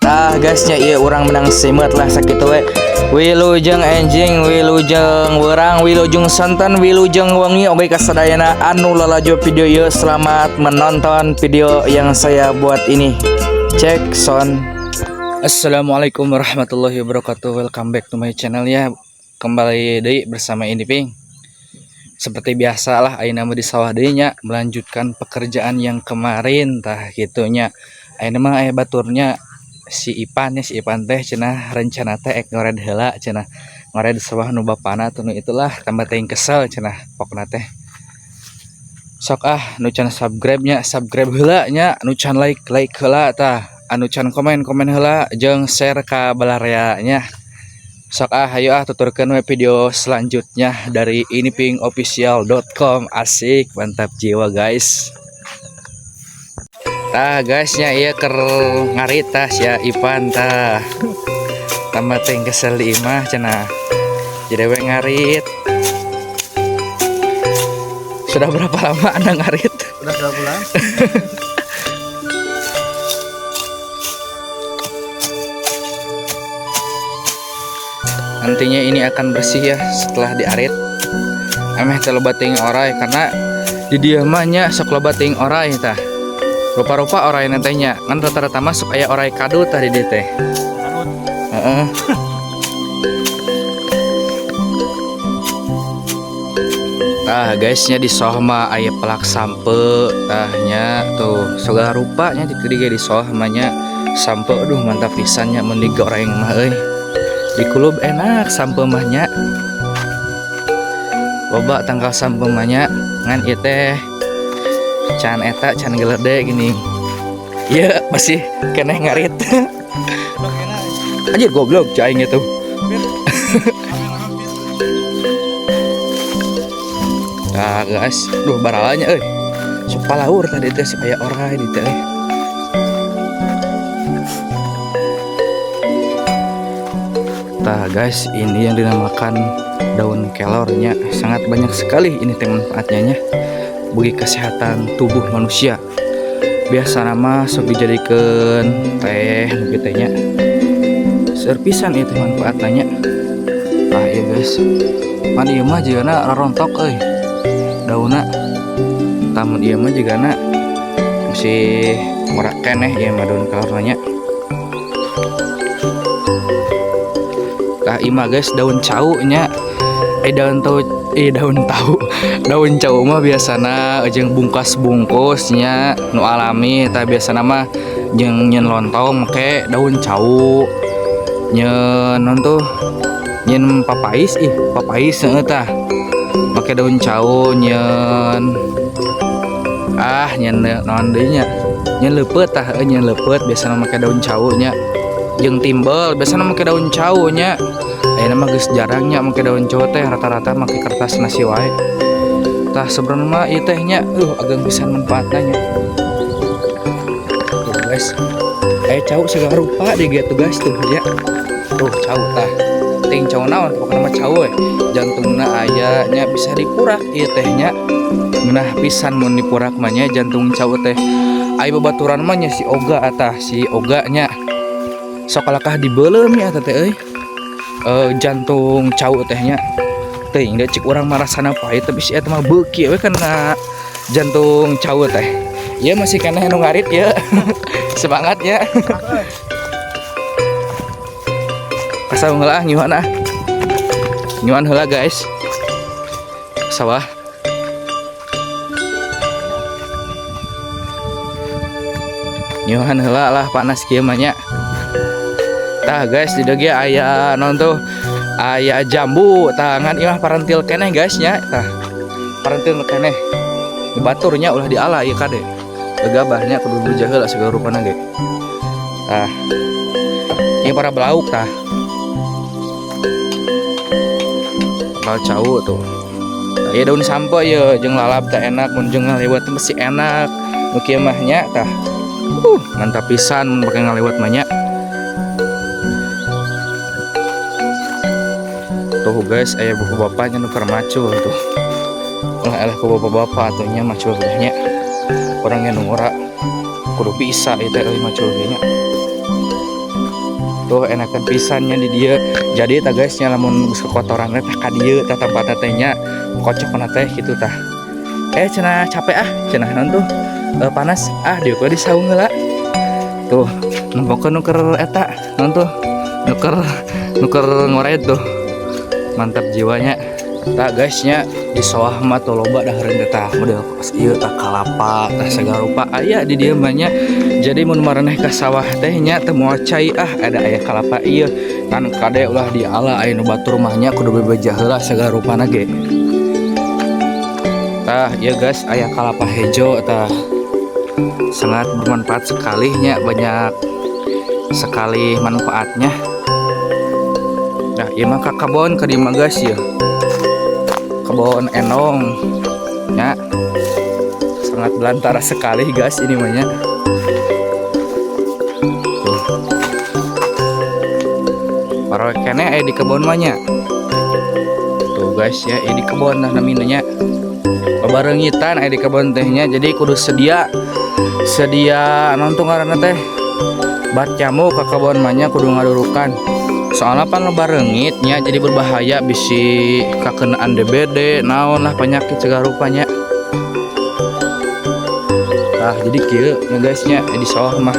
Tah guys nya ieu urang menang simeut lah sakitu we. Wilujeng enjing, wilujeng werang, wilujeng sonten, wilujeng wengi oge kasadayana anu lalajo video ieu. Selamat menonton video yang saya buat ini. Cek sound. Assalamualaikum warahmatullahi wabarakatuh. Welcome back to my channel ya. Kembali deui bersama ini Ping. Seperti biasa lah ayeuna mah di sawah deui nya, melanjutkan pekerjaan yang kemarin tah kitu nya. Ayeuna mah aya baturnya si Ipan ya, si Ipan teh cenah rencana teh ek ngored heula cenah. Ngored sawah nu bapana tuh nu itulah tambah teuing kesel cenah pokna teh. Sok ah nu can subscribe nya, subscribe heula nya, nu can like like heula tah, anu can komen komen heula jeung share ka balarea nya. Sok ah hayu ah tuturkeun we video selanjutnya dari inipingofficial.com. Asik, mantap jiwa guys. Tah guys nya ieu keur ngarit tah sia Ipan tah. Tambah teh kesel di imah cenah. Jadi we ngarit. Sudah berapa lama Anda ngarit? Udah 2 bulan. Nantinya ini akan bersih ya setelah diarit. Ameh teh loba teuing orai karena di dieu mah nya sok loba teuing orai tah. Rupa-rupa orai teh nya, ngan rata-rata mah sok aya orai kadut tah di dieu teh. Kadut. Heeh. Tah guys nya di soh mah aya pelak sampe tah nya tuh segala rupa nya di dieu ge di soh mah nya sampe aduh mantap pisan nya mun digoreng mah euy. Di kulub enak sampe mah nya. Loba tangkal sampe mah nya ngan ieu teh can eta can gelede gini. Ieu masih keneh ngarit. Anjir goblok cai aing itu. Nah guys, duh baralanya euy. Sok palaur tadi teh sok aya orai di teh. Tah guys, ini yang dinamakan daun kelornya, sangat banyak sekali ini teh manfaatnya nya bagi kesehatan tubuh manusia. Biasa nama sok dijadikeun teh nu kitu nya. Seueur pisan ieu teh manfaatna nya. Tah ieu guys, pan ieu mah jigana rarontok euy. Daunna. Tamun ieu mah jigana masih murah keneh ieu mah daun kelorna nya. Tah ieu mah guys daun cau nya. Daun tau, daun tau. Daun cau mah biasana jeung bungkas-bungkus nya nu alami tah biasana mah jeung nyeun lontong make daun cau. Nyeun naon tuh? Nyeun papais ih, papais heeh tah. Make daun cau nyeun ah nyeun naon deui nya? Nyeun leupeut tah heueuh nyeun leupeut biasana make daun cau nya. Jeung timbel biasana make daun cau nya. Ayeuna mah geus jarang nya make daun cau teh, rata-rata make kertas nasi wae. Tah sebenarnya mah ieu teh nya, ageng pisan manfaatna nya. Tuh guys, aya cau segala rupa deh gitu guys tuh ya. Tuh cau tah. Ting cau naon pokona mah cau we. Jantungna aya nya bisa dipurak ieu teh nya. Ngeunah pisan mun dipurak mah nya jantung cau teh. Aya babaturan mah nya si Oga tah, si Oga nya. Sok kalakah dibeuleum nya eta teh euy. Jantung cau teh nya. Teuing da cik urang mah rasana pahit tapi si eta mah beuki we kana jantung cau teh. Ieu masih keneh nu ngarit ieu. Semangat ya. Kasau heula ngiuhan ah. Ngiuhan heula guys. Sawah. Ngiuhan heula lah panas kieu mah nya. Tah guys di dieu ge aya naon tuh? Aya jambu tangan ieu mah parentil keneh guys nya. Tah parentil keneh. Baturnya ulah diala ieu kade. Gegabahnya kudu beja heula segala rupana ge. Tah. Ieu para belauk tah. Bakal cau tuh. Tah ieu daun sampe ieu jeung lalap teh enak mun jeung ngaliwet teh mesti enak. Nu kieu mah nya tah. Mantap pisan mun pake ngaliwet mah nya. Tuh guys, aya bapak-bapaknya nu keur macul tuh. Ulah eleh ku bapak-bapak atuh nya macul teh nya. Urang ge nu ngora kudu bisa ieu teh euy macul ge nya. Tuh enakan pisan nya di dieu. Jadi tah guys nya, lamun geus kekotoran teh ka dieu tah tempatna teh nya, kocokna teh kitu tah. Eh, cenah capek ah, cenah naon tuh, panas ah, dieu di saung heula. Tuh nempokeun nu keur eta naon tuh, nu keur ngoret tuh. Mantap jiwanya. Tah guys nya, di sawah mah tuh loba dahareun teh tah, model ieu tah, kalapa tah, segala rupa aya di dieu mah nya. Jadi mun maraneh ka sawah teh nya, teu moal cai ah, ada aya kalapa ieu kan. Kade ulah diala, aya nu batur mah nya, kudu bebeja heula segala rupana ge. Tah ieu guys, aya kalapa hejo tah, sangat bermanfaat sekali nya, banyak sekali manfaatnya. Nah, ieu mah ka kebon ka dieu mah guys ya, kebon enong ya, sangat belantara sekali guys ini mah nya. Tuh para keneh aya di kebon mah nya. Tuh guys ya, ini di kebon nah namina nya, babareungitan aya di kebon teh nya. Jadi kudu sedia sedia naon tuh ngaranna teh, bat nyamuk ke kebon mah nya, kudu ngadurukan, soalnya pan loba reungit nya, jadi berbahaya, bisi kakenaan DBD naon lah, penyakit segala rupanya. Nah, jadi kieu nya guys nya, di sawah mah.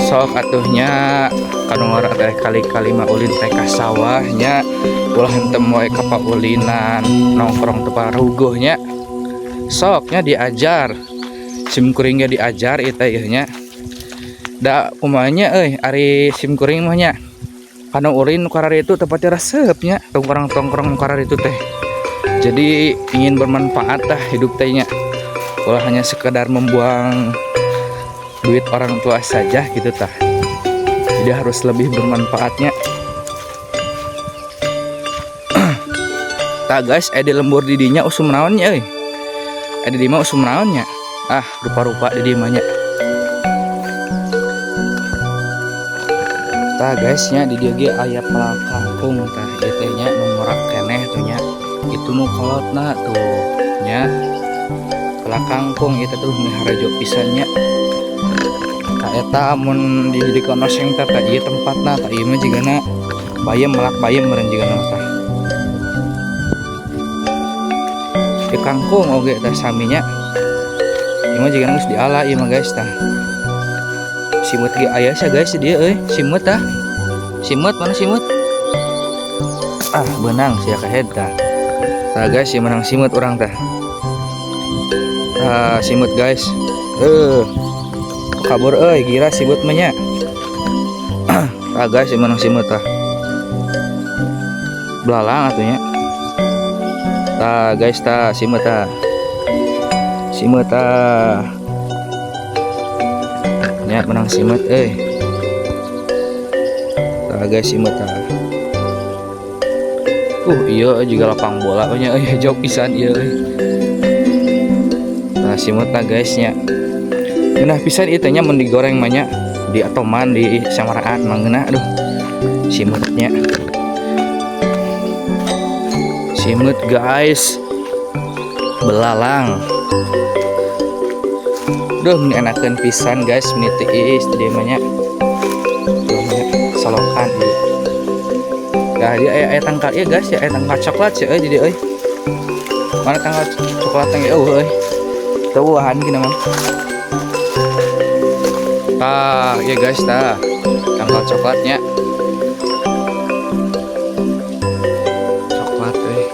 Sok atuh nya, kanu ngora teh kali-kali mah ulin teh ka sawah nya, ulah henteu wae ka paulinan nongkrong teu paruguh nya. Sok nya diajar, sim kuring ge diajar ieu teh ieu nya. Da kumaha nya euy, ari sim kuring mah nya, kanu ulin nu kararitu teu pati resep nya, tongkrong-tongkrong nu kararitu teh. Jadi ingin bermanfaat tah hidup teh nya, ulah hanya sekedar membuang duit orang tua saja gitu tah. Jadi harus lebih bermanfaatnya. Tah guys, di lembur di dinya usum naon nya euy? Di dieu mah usum naon nya? Ah, rupa-rupa di dieu mah nya. Tah guys nya, di dieu ge aya pelak kangkung tah, ieu teh nya, nu ngorak keneh tuh nya. Itu nu kolotna tuh nya. Pelak kangkung ieu teh tuh meni harajo pisan nya. Tah eta mun dijadikeun oseng teh, tah ieu tempatna tah, ieu mah jigana bayem, melak bayem meureun jigana tah. Ieu kangkung oge tah sami nya. Ieu mah jigana geus diala ieu mah guys tah. Simeut ge aya sia guys di dieu euy, simeut tah. Simeut mana simeut? Ah, beunang sia kahed tah. Tah guys, ieu meunang simeut urang tah. Tah simeut guys. Kabur euy, gira simeut mah nya. Tah guys, ieu meunang simeut tah. Belalang atuh nya. Tah guys tah, simeut tah. Simeut tah. Nya menang simeut euy. Tah guys, simeut tah. Iya juga lapang bola nya euy, jauh pisan ieu euy. Tah simeut tah guys nya. Ngeunah pisan ieu teh nya, mun digoreng mah nya, di atoman, di samaraan mah ngeunah aduh. Simeutnya. Simeut guys. Belalang. Duh, meni enakeun pisan guys, meni tiis di dieu mah nya. Tuh nya, solokan ieu. Nah, dia aya tangkal ieu guys ya, aya tangkal coklat sia euy di dieu euy. Mana tangkal coklat teh eueuh euy. Teu uahan gini mah. Tah, ieu guys tah. Tangkal coklatnya. Coklat euy.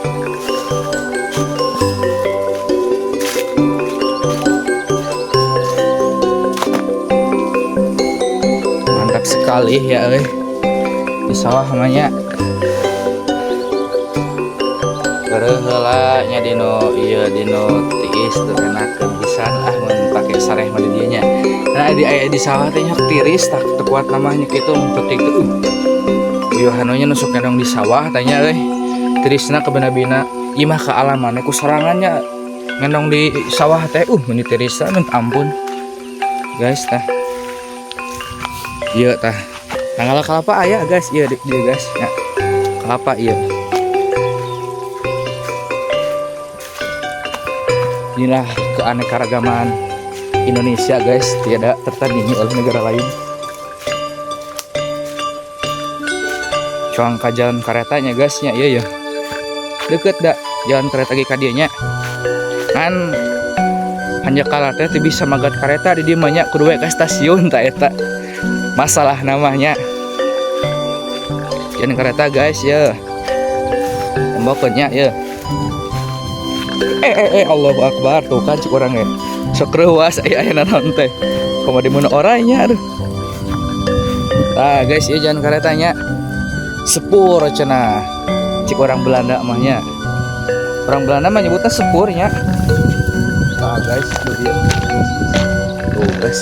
Mantap sekali ya euy. Di sawah mah nya. Keureuh heula nya dinu ieu, dinu tiis teu enakeun pisan ah mun pake sareh mah di dieu nya. Nah, di aya di sawah teh nya tiris tah, teu kuat namanya kitu mun peuting teh. Ieu hanunya nusuk ngendong di sawah teh nya euy. Tirisna kabina-bina ieu mah kaalaman ku sorangan nya ngendong di sawah teh, meni tirisna minta ampun. Guys tah. Ieu tah. Tanggal kalapa aya guys, ieu di dieu guys nya. Kalapa ieu. Inilah keanekaragaman Indonesia guys, tiada tertandingi oleh negara lain. Cuang ka jalan karetanya, guys, nya. Iya ya, deket dah jalan kereta ge ka dieu nya. Ngan hanjakal teh teu bisa magat kareta di dieu mah nya, kudu we ka stasiun. Tah, eta masalah namanya jalan kereta, guys, ya. Temboknya ya. Eh eh eh, Allahu Akbar. Tuh kan, cek urang ya, sok reuas aya aya naon teh, komo di mana orangnya, aduh. Nah guys, ya, jalan keretanya spoor cenah cek orang Belanda mah nya. Orang Belanda mah nyebutnya spoornya. Nah guys, itu dia tuh, guys,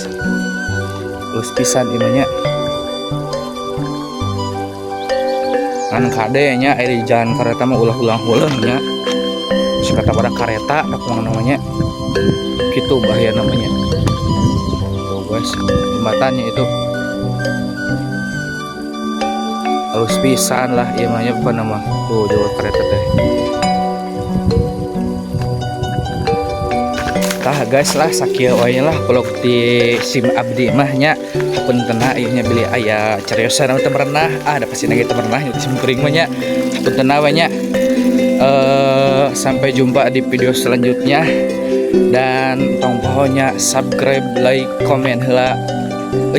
terus pisan ieu mah nya. Ngan kade nya, aya di jalan kereta mah ulah ulang-ulang nya. Terus kata pada kereta da kumaha namanya gitu, bahaya namanya. Tuh guys, jembatannya itu halus pisan lah ieu mah nya, bukan nama tuh jalur kereta teh. Tah guys lah, sakieu wae lah vlog di sim abdi mah nya. Hapuntenna ieu nya, bilih aya cariosan anu teu merenah. Ah, da pasti ge teu merenah nya sim kuring mah nya. Hapuntenna we nya. Sampai jumpa di video selanjutnya dan tong poho nya subscribe, like, komen heula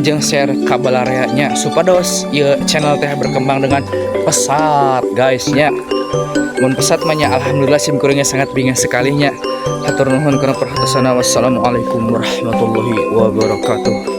jeung share ka balarea nya, supados ieu channel teh berkembang dengan pesat, guys, nya. Mun pesat mah nya alhamdulillah, sim kuringnya sangat bingah sekali nya. Hatur nuhun kana perhatosanna. Wassalamualaikum warahmatullahi wabarakatuh.